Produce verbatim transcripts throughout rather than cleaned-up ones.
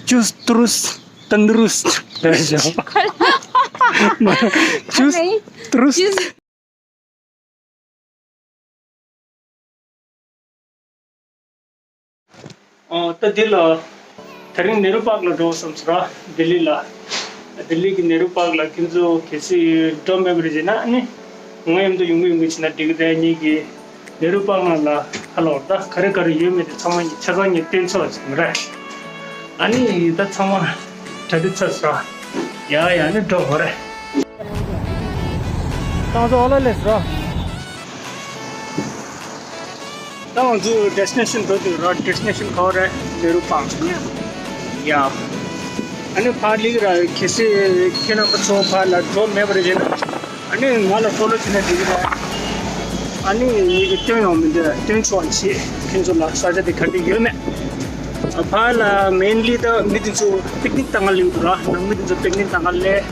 ཅུས་ཏུ་རུས་ཏན་རུས་ལ་ཞོག་ཅུས་ཏུ་རུས། ཨོ། ད་འདི་ལ་དེ་རིང་ནེ་རུ་པཱརྐ་ལ་འགྲོ་བསམ་སོང་ར། ལྡི་ལི་ལ། ལྡི་ལི་གི་ནེ་རུ་པཱརྐ་ལ་ཁྱེད་ཚོ་གལ་སྲིད་འགྲོ་མེད་པ་རེད་ཟེར་ན་ནི། ང་མཉམ་དུ་ཡོང་གི་ཡོང་གི་བྱེད་ན་འགྲིག་གི་རེད། ཉིད་ཀྱི་ནེ་རུ་པཱརྐ་ནང་ལ་ཧ་ལོ་ད་ག་རེ་ག་རེ་ཡོད་མེད་དེ་ཚང་མ་ཉིད་ཆ་ཚང་ཉིད་སྟོན་ཆོག་ཟེར་གི་རེད། ཨ་ནི་ད་ཚང་མ་གྲ་སྒྲིག་ཚར་སོང་ར། ཡ་ཡ་ནི་འགྲོ་དགོས་རེད། ཏང་ཙོ་ཨོ་ལ་ལེ་སོ། ད་ང་ཚོ་ཌེ་སི་ཊི་ནེ་ཤན་འགྲོ་དུས་ར། ཌེ་སི་ཊི་ནེ་ཤན་ག་པར་རེད། ནེ་རུ་པཱརྐ་ཡ། ཨ་ནི་ཕར་ལི་ར་གལ་སྲིད་ཁྱེད་རྣམ་པ་ཚོ་ཕར་ལ་འགྲོ་མེད་པ་རེད་ཟེར་ན། ཨ་ནི་ང་ལ་ཕོ་ལོ་བྱས་ན་འགྲིག་གི་རེད། ཨ་ནི་ངེད་ཀྱིས་སྟོན་ཡོང་མི་འདུག་སྟོན་ཆོག་བྱེད། ཁྱེད་ཚོ་ལ་ས་ཆ་དེ་ག་འདྲ་ཡོད་མེད། ཕར་ལ་མེན་ལི་ད་མི་དེ་ཚོ་པིག་ནིག་བཏང་ག་སླེབས་འདུག་ར། ནང་མི་དེ་ཚོ་པིག་ནིག་བཏང་ག་སླེབས།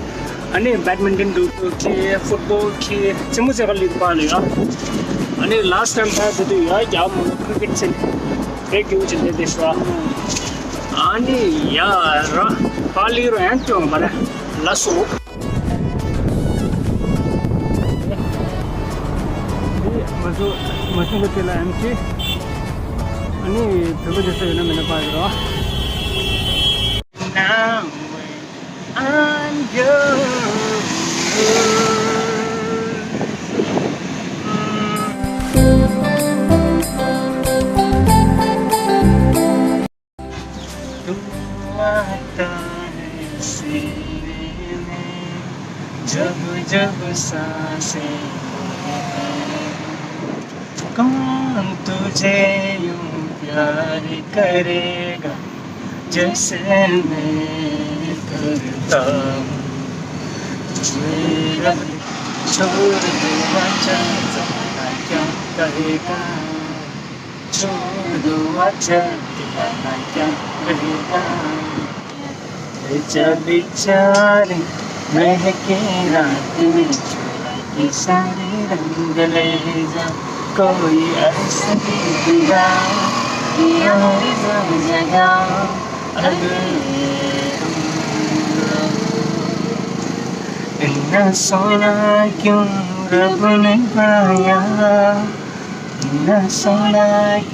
ཨ་ནི་བེཌ་མིན་ཊོན་འགྲོ་འགྲོ་ཁྱེད། ཕུཊ་བོལ་ཁྱེད། རྩེད་མོ་རྩེ་ག་སླེབས་འདུག་ཕར་ལ་ཡ། ཨ་ནི་ལཱ་སི་ཊི་ཊའིམ་ཕར་དེ་དུས་ཡ་རྒྱ་མོ་ཀི་རི་ཀེཊ་རྩེ་ནས་རེ་རྒྱུ་ཅིག་སླེབས་བསྡད་ཤག་ཨ་ནི་ཡ་ར་ཕར་ལི་རོ་ཡང་སྟོན་པ་རེད། ལགས་སོ། ང་ཚོ་མ་ཤུང་གི་དེ་ལ་ཨེམ་ཆི། ཨ་ནི་བོད་པ་དེ་ཚོ་ཡོད་ན་མེད་ན་པར་རོ། धुआं आता है सीने में, जब जब सांसें भरती हूँ। कौन तुझे यूं प्यार करेगा, जैसे मैं करता हूँ। मेरा छोड़ दो, अच्छा जमाना क्या कहेगा। छोड़ दो, अच्छा दीवाना क्या कहेगा। ले जा, ले जा रे, महके रात में चुरा के सारे रंग ले जा। कोई ऐसी दीवार यार जगा अगर इतना सोना क्यों रब ने बनाया। इतना सोना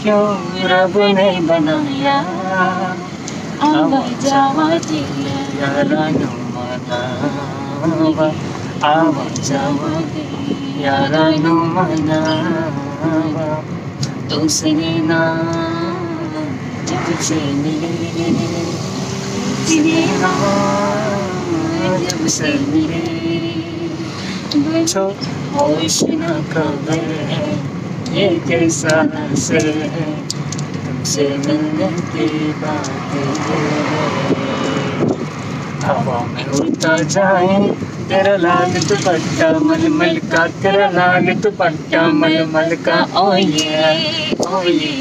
क्यों रब ने बनाया। आवा जावा जी यारा नू मनावा, आवा जावा जी यारा नू मनावा। दूसरे ना जब से मिले, दूसरे ना जब से मिले। पूछो होश ना खबर है, ये कैसा असर है, तुमसे मिलने के बाद है। हवा में उड़ता जाए तेरा लाल दुपट्टा मलमल का, तेरा लाल दुपट्टा मलमल का। ओ ये, ओ ये,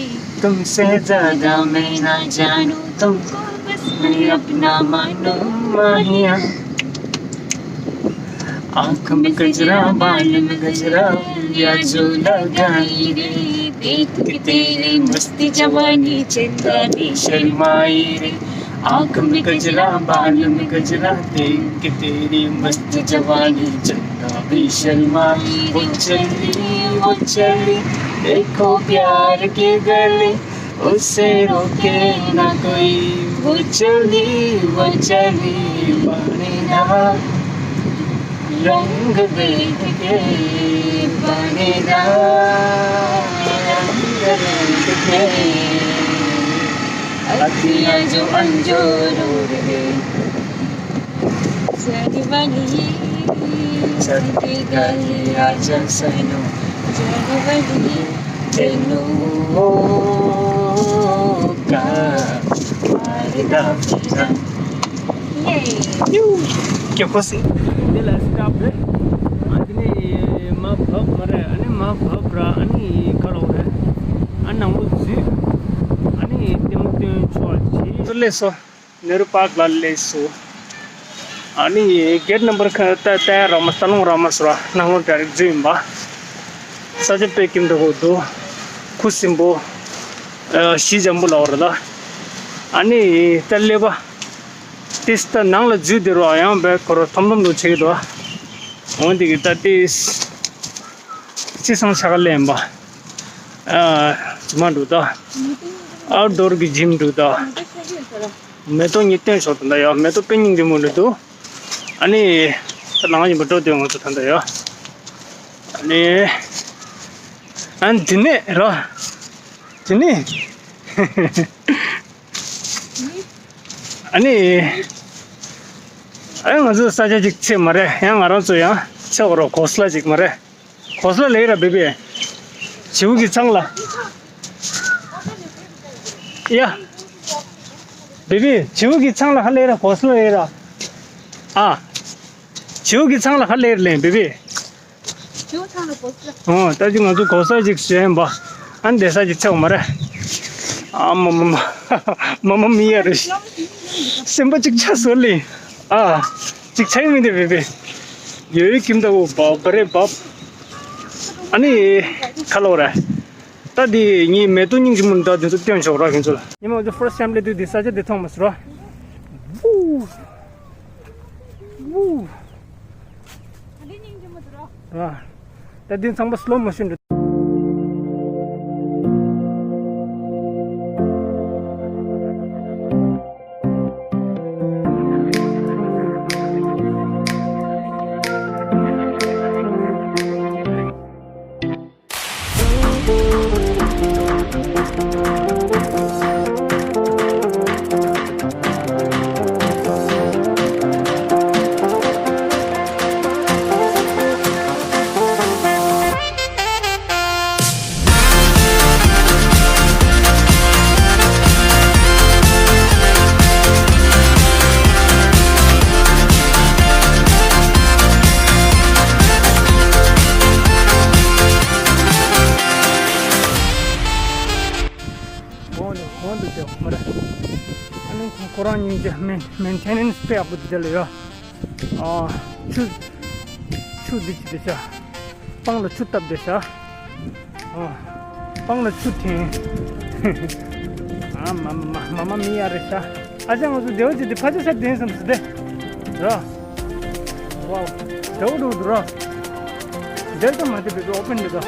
तुमसे ज्यादा मैं ना जानू तुमको, बस मैं अपना मानू माहिया। आँख में गजरा, बाल में गजरा, या जो लगाई रे, देख के तेरी मस्त जवानी चंदा भी शर्माई रे। आँख में गजरा, बाल में गजरा, देख के तेरी मस्त जवानी चंदा भी शर्माई। वो चली, वो चली, देखो प्यार के गले, उसे रोके ना कोई। वो चली, वो चली, पानी ना रंग देख के, पानी ना रंग देख के, अखियाँ जो अंजोर उड़ गई। जाने वाली, जाने वाली, आजा सनम, जाने वाली, तेनू का मारदा फिरा। ये। क्यों खुशी? दिल स्टॉप रे। अने मा भग मरे, अने मा भग रा, अने करो रे। अने वो जी, अने तेमो तेम छोड़ जी। तो ले सो। ནེ་རུ་པཱརྐ་ལ་སླེབས་སོང་། ཨ་ནི་གེ་ཊི་ནམ་བར་ཁ་ད་ལྟ་རག་མ་ས་ལོང་རག་མ་སོང་ར། ནང་ལོགས་ད་རེག་རྫུན་ཡིན་པ། ས་ཆ་དཔེ་ཁྱིམ་འདྲ་པོ་འདུག་ཁུ་སིམ་པོ། ཨ་ཞི་འཇམ་པོ་ལ་བར་ལ། ཨ་ནི་ད་ཀླད་པ་ཏིས་ད་ནང་ལ་འཛུལ་དེ་རོ་ཡང་བས་ཁོ་རོ་ཐོམ་ཐོམ་དུ་བྱེད་ཀྱི་འདུག་འོན་ཏེ་གི་ད་ཏིས་ཅི་སང་ཆ་ག་ལེན་པ། ཨ་མ་འགྲོ་ད། ཨའུ་ཌོར་གི་ཇིམ་འགྲོ་ད། མེ་ཏོག་གཉིས་སྟོན་ཤོག་ད་ཡ་མེ་ཏོག་དཔེ་སྙིང་རྗེ་མོ་འདུག་ཨ་ནི་ད་ནང་ཡིན་པ་འགྲོ་དེ་ང་ཚོ་ད་ད་ཡ། ཨ་ནི་ཨ་ནི་དེ་ནས་རོ། དེ་ནས། ཨ་ནི། ཨ་ང་ཚོ་ས་ཆ་ཅིག་ཆེ་མ་རེད། ཡང་ང་རང་ཚོ་ཡང་ཆེ་བ་རོ་གོ་སླ་ཅིག་མ་རེད། གོ་སླ་ལེ་ར་བེ་བེ། བྱིའུ་གི་ཚང་ལ། ཡ། བེ་བེ་བྱིའུ་གི་ཚང་ལ་ཧ་ལེ་ར་གོ་སླ་ལེ་ར། ཨ། བྱིའུ་གི་ཚང་ལ་ཧ་ལེ་ར་ལེ་བེ་བེ། ཇོ་ཚང་ལ་གོ་ས། ཨོ་ད་ཅི་ང་ཚོ་གོ་ས་ཅིག་བཟོས་ཡིན་པ། ཨ་འདས་ས་ཅིག་ཆགས་མ་རེད། ཨ་མ་མ་མ་མ་མ་མི་ཡ་རེད། སེམས་པ་ཅིག་ཆགས་སོང་ལེ། ཨ་ཅིག་ཆགས་མི་འདི་བེ་བེ། ཡོའི་ཀིམ་ད་འོ་བ་བ་རེད་བབ། ཨ་ནི་ཁ་ལོ་ར། ད་འདི་ངའི་མེ་ཏོག་སྙིང་རྗེ་མོ་འདྲ་འདི་ཚོ་སྟོན་ཆོག་ར་ཁྱེད་ཚོ་ལ། ཉི་མ་ཚོ་ཕར་སི་ཊེམ་ལས་དུས་འདི་ས་ཆ་འདི་མཐོང་མ་སོང་ར། ཝུ། ཝུ། ཨ། ད་འདི་ཚང་མ་སི་ལོ་མོ་ཤོན་རེད། གོང་ནས་གོང་དུ་བསྡད་མ་རེད། ཨ་ནི་ཁོ་རང་སྙིང་རྗེ་མེན་མེན་ཊེ་ནན་སི་དཔེ་ཡག་པོ་དེ་ལ་ཡོད། ཨ་ཆུ་ཆུ་འདི་ཅི་དེ་བྱ། སྤང་ལ་ཆུ་བཏབ་དེ་བྱ། ཨ་སྤང་ལ་ཆུ་འཐེན། ཨ་མ་མ་མ་མ་མི་ཡ་རེད་བྱ། ཨ་ཅག་ང་ཚོ་བདེ་བ་ཅིག་དེ་ཕ་ཆ་ཤར་བདེན་བསམ་ཟེར་ཏེ། ར། ཝའོ། དེའུ་འགྲོ་འདུག་ར། འདིར་ཙམ་མ་བསྡད་པའི་ཨོ་པན་འདི་དང་།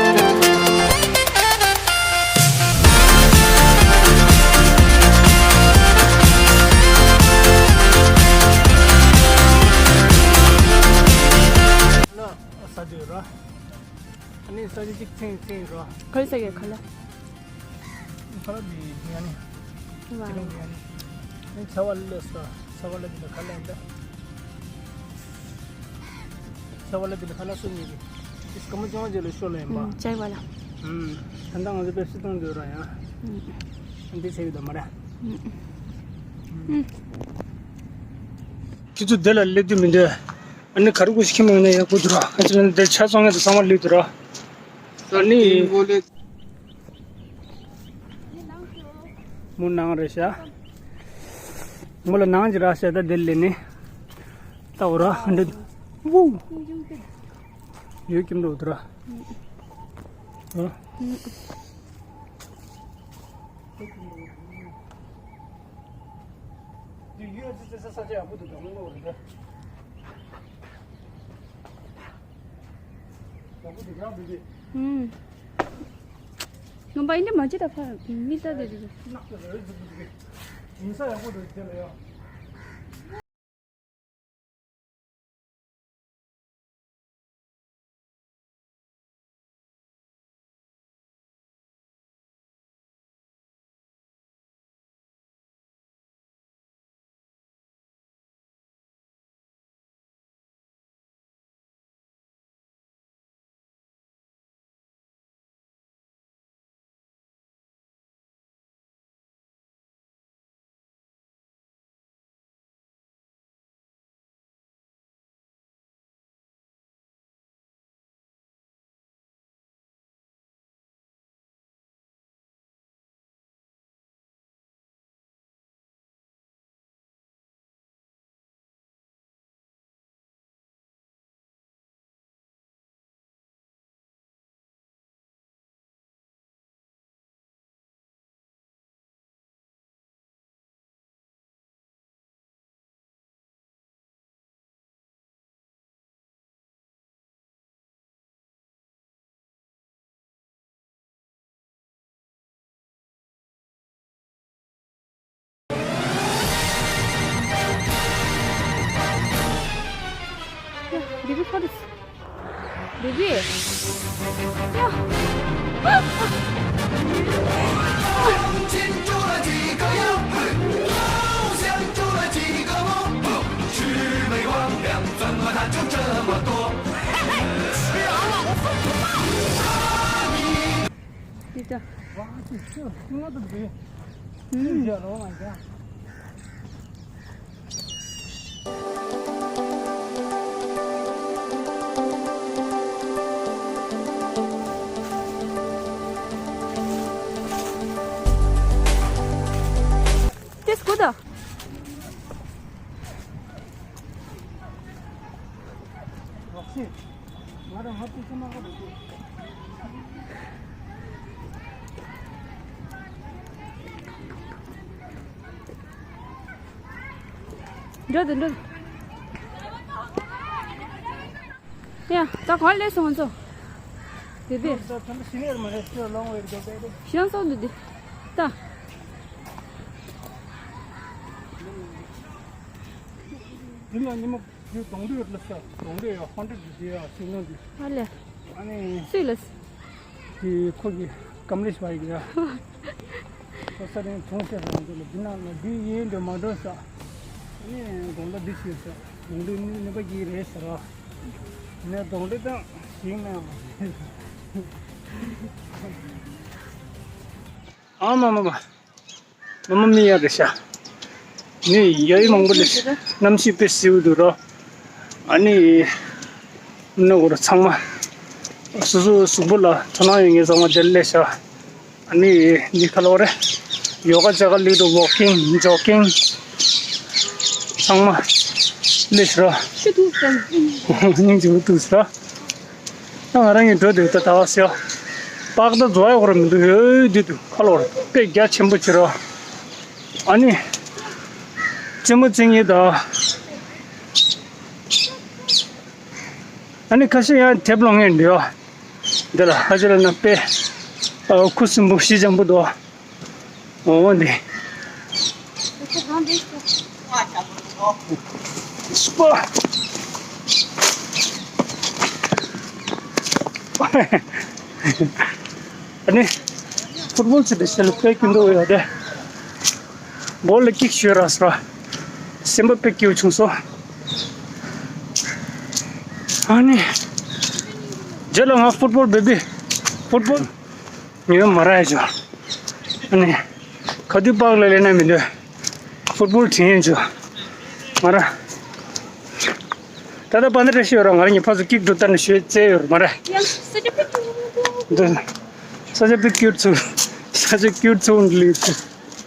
ས་རྒྱུ་ར། ཨ་ནི་ས་རྒྱུ་གཅིག་ཚིང་ཚིང་ར། ག་རེ་ཟེར་གི་ག་ལ། ཁ་ལག་འདི་འདི་ཡ་ནི། ཁ་ལག་འདི་ཡ་ནི། ནི་ཚ་བ་ལ་ས་ཚ་བ་ལ་འདི་ལ་ཁ་ལག་འདི། ཚ་བ་ལ་འདི་ལ་ཁ་ལག་སུ་ཉིད་ཀྱི། ཨིས་ཀ་མ་ཅང་ཇེ་ལ་ཤོ་ལ་ཡིན་པ། ཨུམ་ཅའི་བ་ལ། ཨུམ། ད་ལྟ་ང་ཚོ་པེབ་སི་བཏང་འདོད་ར་ཡང་། ཨུམ། འདི་ཚེ་ཡོད་དམ་མ་རེད། ཨུམ། ཁྱེད་ཚོ་འདི་ལ་སླེབས་དུས་མི་འདོད། ཨ་ནི་ག་རེ་དགོས་ཤིག་ཁྱིམ་ཡོང་ན་ཡག་པོ་འདུག་ར། ཨ་ཅེ་ལ་འདི་ཆ་ཚང་ཡོད་དུ་ཚང་མ་སླེབས་འདུག་ར། ཨ་ནི། མོ་ནང་རེད་ཤག་མོ་ལ་ནང་ཅི་ར་ཤག་ད་དེ་ལས་ནི། ལྟ་འོ་ར་འདི། ཝུ། ཡོད་ཀྱིན་འགྲོ་འདུག་ར། ཨ། འདི་ཡོད་ཙི་ཙི་ས་ས་ཆ་ཡག་པོ་འདུག་ད་མོ་རེད་ད། ཡག་པོ་འདུག་ར་འདི། ཨུམ། ངམ་པ་ཡིན་ན་མ་ཅི་ད་ཕ་མི་ལྟ་དེ་རེད། ནག་ཏུ་རེད་འདུག་འདུག་ཡིན་ས་ཡག་པོ་འདུག་དེ་ལ་ཡ། འདུག་གི། ཡ། འདི་ད། ཨུམ། ཏེ་སྐུ་ད། འགྲོ་དུ་འགྲོ། ཡ། ད་ག་ལེ་སོང་ཚོ། དེ་དེ། ཤང་སོགས་འདུག་དེ། ད། འདི་ལ་ཉི་མ་འདི་གདོང་འདྲེ་ལ་ཤ་གདོང་འདྲེ་ཡ་ཧོན་འདྲེ་འདི་ཡ་སུས་ནོ་འདི། ཨ་ལེ། ཨ་ནི། སུས་ལ། དེ་ཁོ་གི་ཀམ་ལེཤ་བ་ཡིན་ཡ། ཁོ་ས་རིང་ཐུང་ཤ་རང་འདི་ལ་འདི་ན་ལ་འདི་ཡིན་འདྲ་མ་འགྲོ་ས། ཨ་ནི་དགོང་ལ་འདི་ཤེས་ས། གདོང་འདྲེ་ནི་ནི་པ་གི་རེད་ཟེར་བ། ནི་གདོང་འདྲེ་དང་ཞིག་ན་ཡང་མ་ཤེས། ཨ་མ་མ་མ། མ་མ་མི་ཡ་རེད་ཤག་ནི་ཡ་ཡི་མང་པོ་ལས་གནམ་གཤིས་དཔེ་བསིལ་འདུག་རོ། ཨ་ནི། ནི་གོ་ར་ཚང་མ། སོ་སོ་གཟུགས་པོ་ལ་དོ་སྣང་ཡོད་མཁན་ཚང་མ་དེར་སླེབས་ཤག་ཨ་ནི། འདི་ག་ལོ་རེད། ཡོ་ག་བྱ་ག་ལི་ཏུ་ཝོག་ཀིང་ཇོག་ཀིང་། ཚང་མ། སླེབས་ཤག་རོ། ཤི་ཐུག་ཙམ། སྙིང་རྗེ་པོ་འདུག་ཟེར་རོ། ད་ང་རང་གིས་འགྲོ་འདོད་ད་ད་བ་ཟེར། པགས་ད་རྫོགས་ཡག་ར་མི་འདུག་ཡོད་འདི་འདུག་ཁ་ལོར་དཔེ་རྒྱ་ཆེན་པོ་བྱེད་རོགས། ཨ་ནི། རྩེད་མོ་རྩེ་མཁན་ད། ཨ་ནི་ཁ་ཤས་ཡང་དེབ་ལོང་ངེས་འདུག་འདི་ལ་ཧ་ཅི་ལ་ན་དཔེ། ཨ་ཁུ་སིམ་པོ་ཞི་འཇམ་པོ་འདུག་འོ་འདི། སུ་པ། ཨ་ནི། ཕུཊ་བོལ་ཟེར་དེ་ཤེལ་དཔེ་ཀུན་ཏུ་ཡོད་དེ། བོལ་ལ་ཀིག་ཞུ་ར་སོ། སེམས་པ་དཔེ་སྐྱིད་བྱུང་སོ། ཨ་ནི། རྗེས་ལ་ང་ཕུཊ་བོལ་བེ་བི། ཕུཊ་བོལ། ཉོས་མ་ར་ཡ་ཅོ། ཨ་ནི། ག་དུས་པགས་ལ་ལེན་ན་མི་འདོད། ཕུཊ་བོལ་དྲན་ཡོད་ཅོ། མ་ར། ད་ལྟ་པ་ན་རེ་ཤི་ཡོད་ར་ང་རང་གི་ཕ་ཚོ་ཀིག་འགྲོ་ལྟ་ནས་ཤོད་རྩེ་ཡོད་ར་མ་ར། འདི། ས་ཆ་པི་ཀྱུར་ཚུ། ས་ཆ་ཀྱུར་ཚུ་འདི་ལི་ཚུ།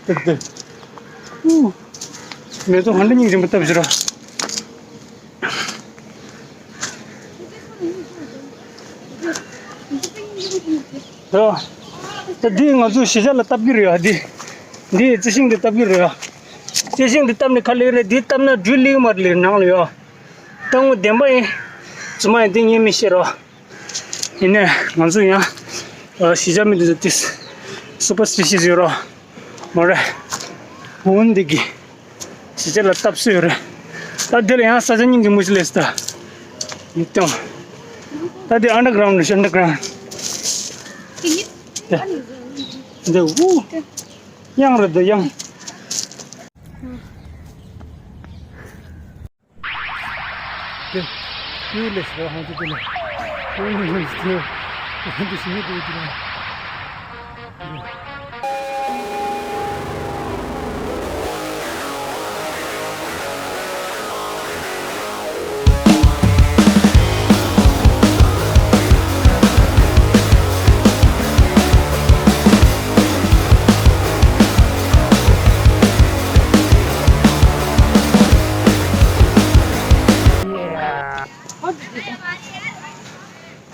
འདི་འདི། ཨུ། མེ་ཏོག་ཧ་འདྲ་སྙིང་རྗེ་མོ་བཏབ་ཤི་ར། རོ། ད་འདི་ང་ཚོ་གཞིས་ཆགས་ལ་བཏབ་ཀྱི་རེད་ཡ་འདི། འདི་རྩི་ཤིང་འདི་བཏབ་ཀྱི་རེད་ཡ། རྩི་ཤིང་འདི་བཏབ་ནས་ཁ་ལེ་རེད་འདི་བཏབ་ན་འབྲུ་ལིག་མ་ལིག་ནང་ལ་ཡོད། སྟོང་བདེན་པ་ཡིན། རྫུན་མ་ཡིན་འདི་ངས་མི་ཤེས་རོ། ཡིན་ནས་ང་ཚོ་ཡང་། གཞིས་ཆགས་མི་འདི་ཚོ་ཏིས། སུ་པར་སི་པི་ཤི་ཡོད་རོ། མོ་རེད། འོན་འདི་གི་གཞིས་ཆགས་ལ་བཏབ་སྲོལ་ཡོད་རེད། ད་འདི་ལ་ཡང་ས་ཆ་རྙིང་གི་མུ་ཅི་ལས་ད། ཡིན་སྟོང་། ད་འདི་ཨན་ཌར་གྷ་རའུན་ཌི་རེད་ཨན་ཌར་གྷ་རའུན་ཌི། འདི་འདི་འུ། གཡང་རེད་འདི་གཡང་། དེ། ཡུལ་ལས་སུ་ཧང་ཅི་དེ་ལ། ཡུལ་ལས་སུ་དེ། ཧང་ཅི་སུ་ཡུལ་དེ་དེ་ལ།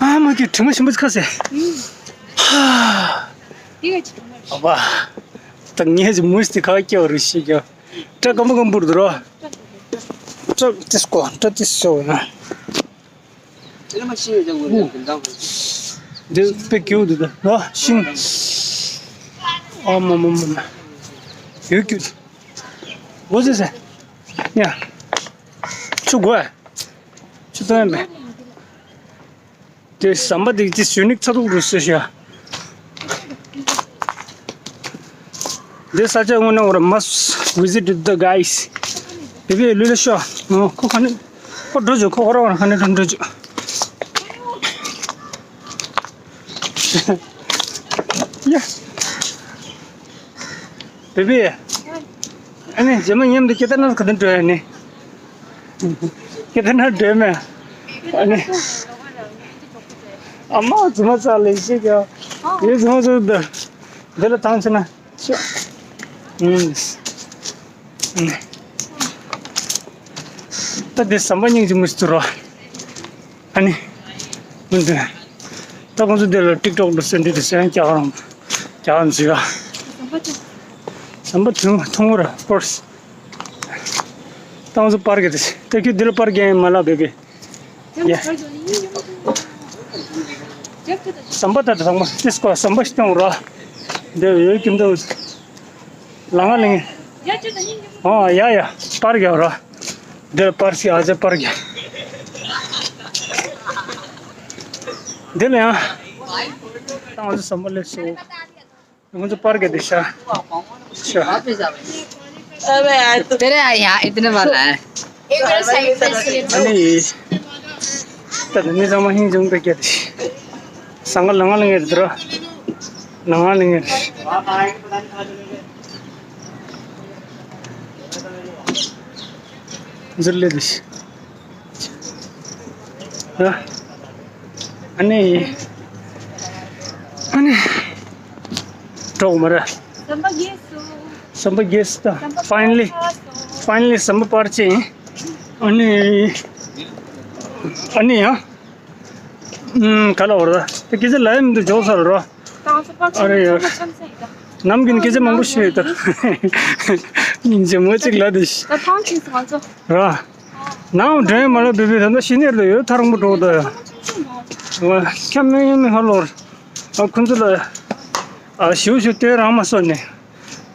ཨ་མ་ཀི་དྲི་མ་ཞིམ་པོ་ཁ་སེ། ཧ། ཨ་བ། ད་ངས་ཀྱི་མུས་ཏི་ཁ་སྐྱེ་བ་རུ་ཤི་རྒྱུ། སྐྲ་སྐམ་པོ་སྐམ་པོ་རུ་རོ། སྐྲ་ཏིས་ཀོ་སྐྲ་ཏིས་ཤོ་ན། འདི་དཔེ་སྐྱིད་འདུག་ད་ལོ་ཤིང་། ཨ་མ་མ་མ་མ། ཡོད་སྐྱིད། འོ་ཟེ་ཟེ། ཡ། ཆུ་དགོས། ཆུ་ཚང་ཡང་མེད། དེ་ཟམ་པ་དེ་ཅི་ཞུ་ནིག་ཚ་ཐུག་རུ་སུ་ཤ། This ས་ཆ་དངོས་གནས་འོར་must visit the guys. བེ་བེ་ལུས་ལ་ཤོག་ཁོ་ཁ་ནས་ཁོ་འགྲོ་བཅུག་ཁོ་ཁོ་རང་ཁ་ནས་འགྲོ་བཅུག་ཡ། བེ་བེ། ཨ་ནི་རྗེས་མ་མཉམ་དུ་ཁྱེད་ལྟར་ན་ག་དུས་འགྲོ་ཡ་ནི། ཁྱེད་ལྟར་ན་འགྲོ་མེད། ཨ་ནི། ཨ་མ་རྫུན་མ་ཚ་ལས་ཤེས་ཀྱང་། ཡོད་རྫུན་མ་ཚོ་འདི། འདི་ལ་བཏང་ཆེ་ན། ཤོག་ཨུམ། ཨུམ། ད་འདི་ཟམ་པ་སྙིང་རྗེ་མོ་ཞིག་འདུག་རོ། ཨ་ནི། མི་འདུག་ད་ཁོང་ཚོ་འདི་ལ་ཊིག་ཊོག་ལ་སེ་འདྲི་འདི་སེ་རྒྱག་རང་། རྒྱག་རང་འཛུལ་ཡ། ཟམ་པ་ཐུང་ཐུང་ར་ཕོར་སི། ད་ཁོང་ཚོ་པར་གི་འདི་ད་ཁྱོད་འདི་ལ་པར་གི་མ་ལབ་བེ་བེ། ཡ། ཟམ་པ་ད་ད་ཟམ་པ་ཏིས་ཀོ་ཟམ་པ་ཤི་ཏང་ར། འདི་ཡོད་ཀྱིན་འདུག་ལ་ང་ལིང་། ཨོ་ཡ་ཡ། པར་རྒྱག་ར། འདིར་པར་ཞིག་ཨ་ཅེ་པར་རྒྱག་འདི་ལ་ཡང་། ད་ང་ཚོ་ཟམ་པ་སླེབས་སོང་། ང་ཚོ་པར་རྒྱག་འདི་ཤ། ཤ། तेरे यहाँ इतने वाला है। ཨ་ནི། ད་ནི་ཚང་མ་ཧིང་ཅུང་པེ་སྐྱེ་དེ། སང་ག་ལ་ང་ལ་ངེར་དུ་ར། ལ་ང་ལ་ངེར། འཛུལ་ལེ་དེ། ཨ་ནི། ཨ་ནི། གྲོགས་མ་ར། ཟམ་པ་རྒྱས་སོ། ཟམ་པ་རྒྱས་སོ་ད། ཟམ་པ་ཕའིན་ལི། ཕར་ཆགས་སོ། ཕའིན་ལི་ཟམ་པ་ཕར་ཆགས་ཡིན། ཨ་ནི། ཨ་ནི་ཡ། ཨུམ། ག་ལ་བར་ད། དེ་སྐད་ཆ་ལ་ཡ་མི་འདུག་འཇོག་ས་ར། ད་ང་ཚོ་པར་ཨ་རེ་ཡ། ཆགས་ས་ཡིན་ད། ནམ་རྒྱུན་སྐད་ཆ་མང་པོ་ཤོད་ཡོད་ད། སྙིང་རྗེ་མོ་གཅིག་ལ་དེ་ཤི། ད་ཐང་ཆད་སོང་ང་ཚོ། ར། ནང་འདྲེན་མ་ལ་བེ་བེ་ད་ད་ཤི་ནེར་ལ་ཡོད་ཐ་རང་པོ་འགྲོ་ད་ཡ། ཁྱམ་མེ་མེ་ཧ་ལོར། ཨ་ཁོང་ཚོ་ལ། ཨ་ཞུ་ཞུ་དེ་རང་མ་སོ་ནས།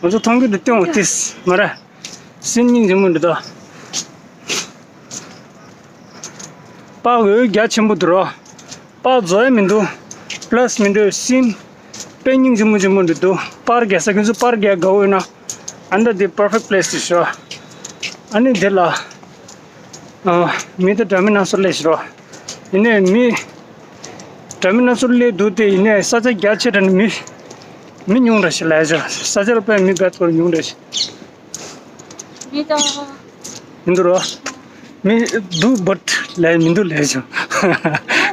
ང་ཚོ་མཐོང་རྒྱུ་དེ་སྟོན་འོ་ཏིས་མ་ར། སེམས་སྙིང་རྗེ་མོ་འདི་དག་པགས་འོད་རྒྱ་ཆེན་པོ་འདུག་རོ། པགས་རྫོགས་ཡ་མི་འདུག་པ་ལ་སི་མི་འདུག་སེམས་དཔེ་སྙིང་རྗེ་མོ་རྗེ་མོ་འདི་འདུག་པར་རྒྱག་ས་ཁྱོད་ཚོ་པར་རྒྱག་དགའ་བོ་ཡོད་ན། ཨ་འདི་འདི་perfect place དུ་ཤོག་ཨ་ནི་འདི་ལ། ཨ་མི་དེ་འདྲ་མི་སྣ་ཚོགས་སླེབས་ཤི་རོ། ཡིན་ནའི་མི། འདྲ་མི་སྣ་ཚོགས་སླེབས་འདུག་སྟེ་ཡིན་ནའི་ས་ཆ་རྒྱ་ཆེ་དྲགས་ནས་མི། མི་ཉུང་ར་ཞིག་ལས་ཤོག་ས་ཆ་ལ་དཔེ་མི་བེད་སྐོར་ཉུང་ར་ཞིག་མི་དང་། མི་འདུག་རོ། མི་འདུག་བཊ་ལས་མི་འདུག་ལས་ཤོག་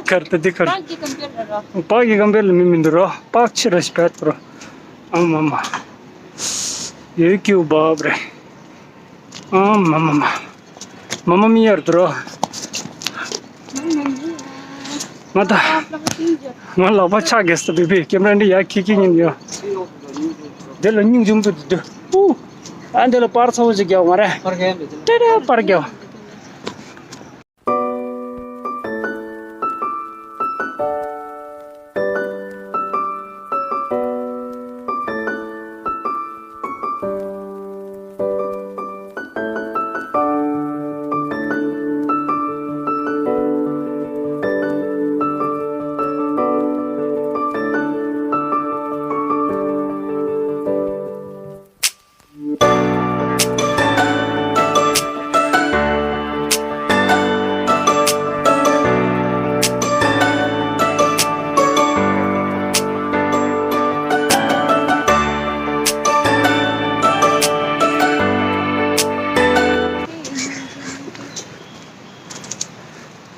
ཁར་ད་འདི་ཁར། པགས་ཀྱི་ཀམ་པེར་ལ་ར། པགས་ཀྱི་ཀམ་པེར་ལ་མི་མི་འདུག་རོ། པགས་ཆེ་ར་ཞིག་བེད་སྐོར། ཨ་མ་མ། ཡོད་ཀྱི་འུ་བབ་རེད། ཨ་མ་མ་མ། མ་མ་མི་ཡར་དུ་རོ། ང་ད། ང་ལག་པ་ཆག་གེ་སྟ་བི་བི་ཀེམ་ར་འདི་ཡ་ཁི་ཁི་ཉིན་ཡོ། འདི་ལ་སྙིང་རྗེ་མོ་འདུག་འདུག་ཨུ། ཨ་འདི་ལ་པར་ཚ་བོ་ཅིག་རྒྱག་མ་རེད། ཏེ་ཏེ་པར་རྒྱག་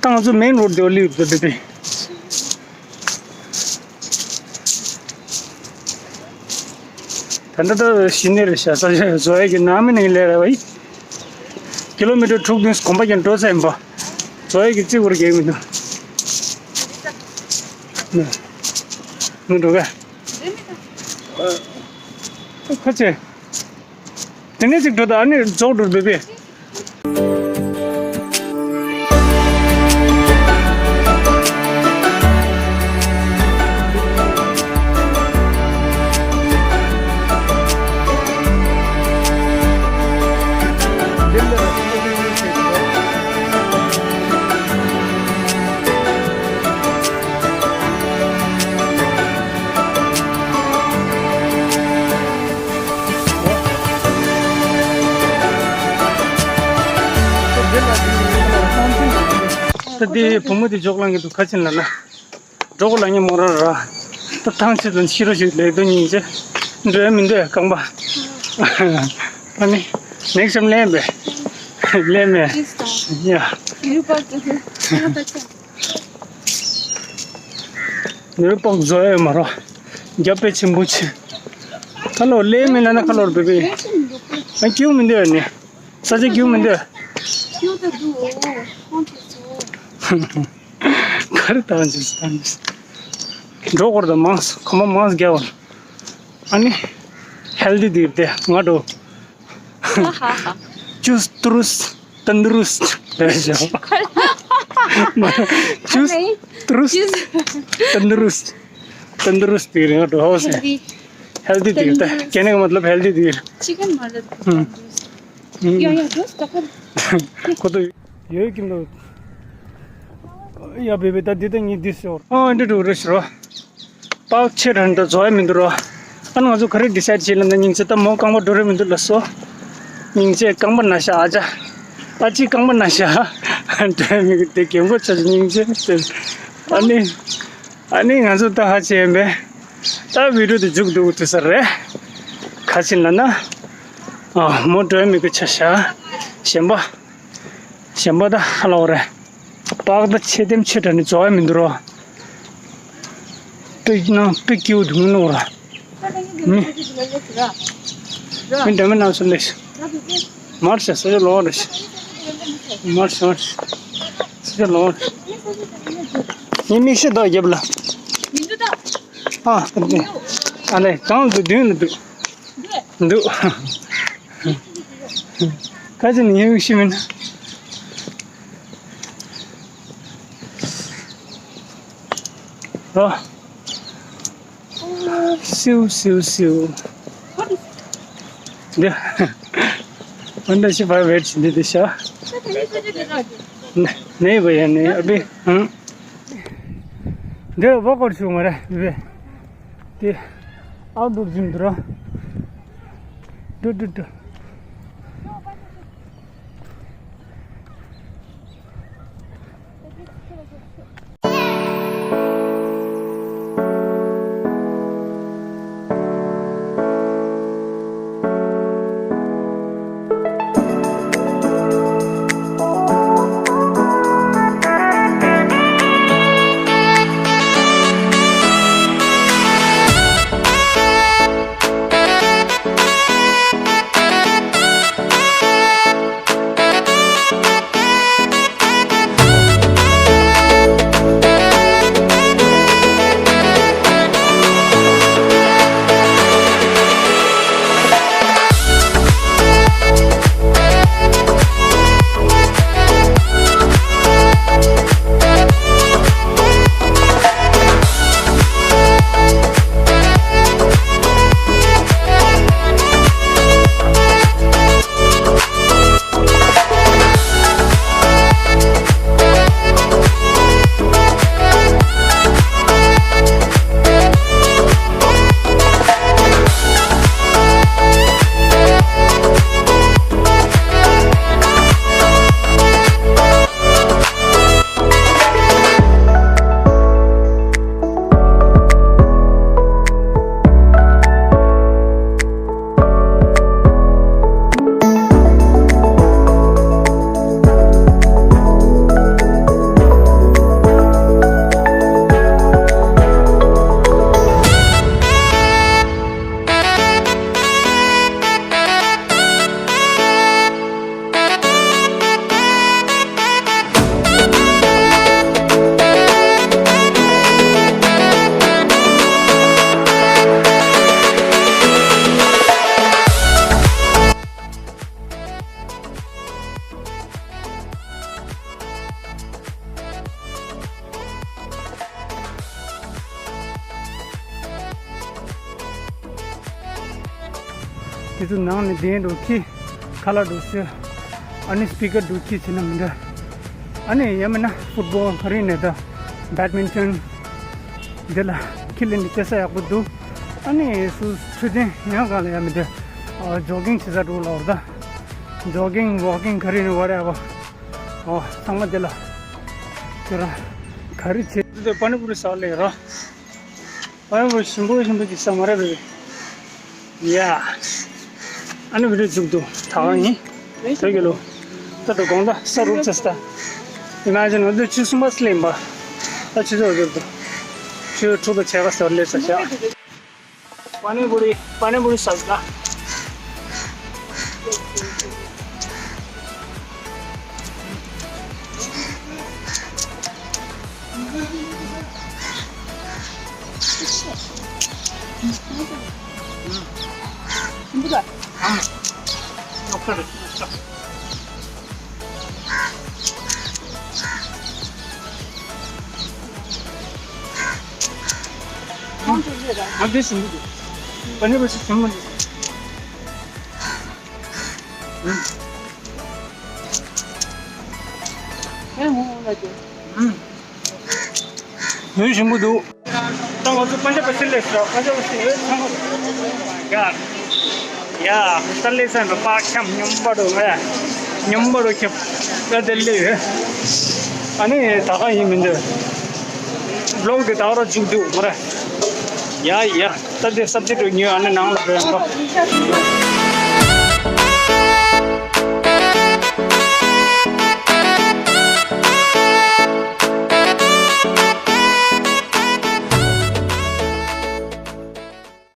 ད་ང་ཚོ་མེན་རོ་ཌི་དེ་ལ་སླེབས་ཡོད་པ་དེ། ད་ལྟ་ད་ཤི་ནེ་རེད་ཤག་ས་ཆ་བཟོ་ཡ་གི་ནང་མི་ནང་ལས་ར་བ་ཡི། ཀི་ལོ་མི་ཊར་དྲུག་བདུན་གོམ་པ་ཀྱང་འགྲོ་ས་ཡིན་པ། བཟོ་ཡ་གི་རྩིས་བོར་གེགས་མི་འདུག་མི་འགྲོ་ག་ཁ་ཆེ། དེ་ནས་ཅིག་འགྲོ་ད་ཨ་ནི་རྫོགས་འགྲོ་བེ་བེ། ད་དེ་བུ་མོ་དེ་འཇོག་ལང་གི་འདུག་ཁ་ཆེན་ལ་ན། འགྲོ་གོ་ལ་ཉེ་མོ་ར་ར། ད་ཐང་ཆད་ལ་ཤི་རོ་ཞིག་ལེགས་དོ་སྙིང་རྗེ། འགྲོ་ཡ་མི་འདོད་རྐང་པ། ཨ་ནི། ནེག་སམ་ལེན་པས། ལེན་མེ། ཡ། ནེ་རུ་པག་བཟོ་ཡ་ཡོད་མ་རོ། རྒྱབ་པའི་ཆེན་པོ་ཆེ། ཁ་ལོར་ལེན་མེ་ན་ན་ཁ་ལོར་བེ་བེ། ཨ་ཀྱུ་མི་འདོད་ནི། ས་ཆ་ཀྱུ་མི་འདོད། ཀྱུ་ད་འདུག་ཨོ། ཁོང་དེ་ཚོ། ག་རེ་བཏང་ཅིག་བཏང་ཅིག་འགྲོ་སྐོར་དང་མང་ཁོ་མ་མང་རྒྱག་བར། ཨ་ནི། ཧེལ་དི་དིར་དེ་ང་འགྲོ། ཅུས་ཏུ་རུས་ཏན་དུ་རུས། ཅུས་ཏུ་རུས་ཏན་དུ་རུས། ཏན་དུ་རུས་དིར་ང་འགྲོ་ཧོ་སེ། ཧེལ་དི་དིར་དེ་ཀེ་ནེ་ག་མ་ཏ་ལབ་ཧེལ་དི་དིར། ཅི་གན་མ་ལབ། ཡ་ཡ་དོ་སྟ་ཁ། ཁོ་ཏོ་ཡོད་ཀྱི་འདུག་ཡ་བེ་བེ་ད་འདི་ད་ཉིད་འདི་ཟེར། ཨ་འདི་འགྲོ་རེ་ཞུ་རོ། པག་ཆེ་རན་ད་བཟོ་ཡ་མི་འདུག་རོ། ཨ་ང་ཚོ་ག་རེ་ཌི་སའིཌ་བྱེད་ལ་ན་སྙིང་རྗེ་ད་མོ་རྐང་པ་འགྲོ་རེ་མི་འདུག་ལ་སོ། སྙིང་རྗེ་རྐང་པ་ན་ཤ་ཨ་ཅག་ཨ་ཅི་རྐང་པ་ན་ཤ། འགྲོ་ཡ་མི་འདུག་དེ་གེམ་གོ་ཆ་སྙིང་རྗེ་ཟེར། ཨ་ནི། ཨ་ནི་ང་ཚོ་ད་ཧ་ཆེ་ཡིན་པས། ད་བི་ཌིའོ་དེ་མཇུག་བསྡུ་དགོས་ཐུག་ས་རེད། ཁ་ཆེ་ན་ན། ཨ་མོ་འགྲོ་ཡ་མི་དགོས་ཆ་ཤ། གཞན་པ། གཞན་པ་ད་ཧ་ལོ་རེད། པགས་ད་ཆེ་ལྡེམ་ཆེ་དྲགས་ནི་བཟོ་ཡ་མི་འདུག་རོ། པིག་ནང་པིག་ཀིའུ་འདུག་མི་ནོར་ར། མི། མི་འདྲ་མི་ནང་སུ་ལེགས། མར་ཤ་ས་ཆ་ལོག་རེ། མར་ཤ་མར་ཤ་ས་ཆ་ལོག་རེ། ངའི་མིག་ཤེལ་དག་རྒྱབ་ལ། ཨ་ཨ་ལེ་གང་དུ་མདུན་ལ་འདུག་འདུག་ཁ་ཅིག་ངའི་མིག་ཤེལ་མིན་རོ། སིའུ་སིའུ་སིའུ། འདི། ཨ་འདྲ་ཞིག་བར་བེད་ཀྱི་འདི་འདི་ཤ། ནེ་བ་ཡ་ནེ་ཨ་བི། ཧང་། འདི་བ་སྐོར་ཞུ་མ་རེད་བི། དེ། ཨའུ་ཌོར་ཇིམ་འདུག་ར། ཏུ་ཏུ་ཏུ། དེ་ཚོ་ནང་ནས་གདན་འདྲ་ཁྱི། ཁ་ལག་འདྲ་ཤི། ཨ་ནི་སི་པི་ཀར་འདྲ་ཁྱི་བྱས་ན་མི་འདྲ། ཨ་ནི་ཡང་མིན་ན་ཕུཊ་བོལ་ཨ་རི་ན་དང་བེཌ་མིན་ཊོན། འདི་ལ་ཁྱི་ལེན་ནས་རྩེ་ས་ཡག་པོ་འདུག་ཨ་ནི་སུ་འཕྲོད་བསྟེན་ཡང་གང་ལ་ཡང་མི་འདྲ། ཨ་ཇོ་གིང་བྱེད་ས་འདྲ་ལ་འོར་ད། ཇོ་གིང་ཝོག་གིང་ག་རེ་ནས་ཝ་ཊེ་ཝར། ཨོ་ཚང་མ་དེ་ལ། ཁྱོད་རང་ག་རེ་བྱེད། འདི་པ་ནི་པུ་རི་ཟ་ལེ་རོ། པ་ནི་པུ་རི་ཞིམ་པོ་ཞིམ་པོ་ཅིག་ཟ་མ་རེད་པས། ཡ། ཨ་ནི་བི་ཌིའོ་མཇུག་བསྡུ་ད་ག་ཡིན། བོད་ཀྱི་ལོ། ད་དུ་དགོང་དག་ས་རུབ་ཚེ་སྟ། ཨི་མ་ཇིན་འོ་དུ་ཆུ་གསུམ་པ་སླེབས་པ། ད་ཆུ་ཚོད་འོ་དུ། ཆུ་དྲུག་དང་ཕྱེད་ཀ་ཟེར་སླེབས་ས་ཤག་པ་ནི་པུ་རི། པ་ནི་པུ་རི་ཟ་ད། ཨ་དེ་ཞིམ་པོ་འདུག་པ་ནི་པུ་རི་ཞིམ་པོ་འདུག་ཨུམ། ཡུན་ཞིམ་པོ་འདུག་ད་ང་ཚོ་པན་ཇབ་པ་སི་ལེ་སོ། པན་ཇབ་པ་སི་ལེ་ཚང་མ། ཡ། ཡ། ད་ལེ་ཚན་པ་པག་ཁྱམ་སྙོམས་པ་འགྲོ་ང་། སྙོམས་པ་འགྲོ་ཁྱམ། ད་དེ་ལེ་ཡོད། ཨ་ནི་ད་ག་ཡིན་མིན་འདི། བི་ལོག་འདི་ད་ག་ར་མཇུག་བསྡུ་མ་ར། ཡ་ཡ། ད་དེ་སབ་ཇེག་ཉོས་ཨ་ནི་ནང་ལ་འགྲོ་ཡང་པ།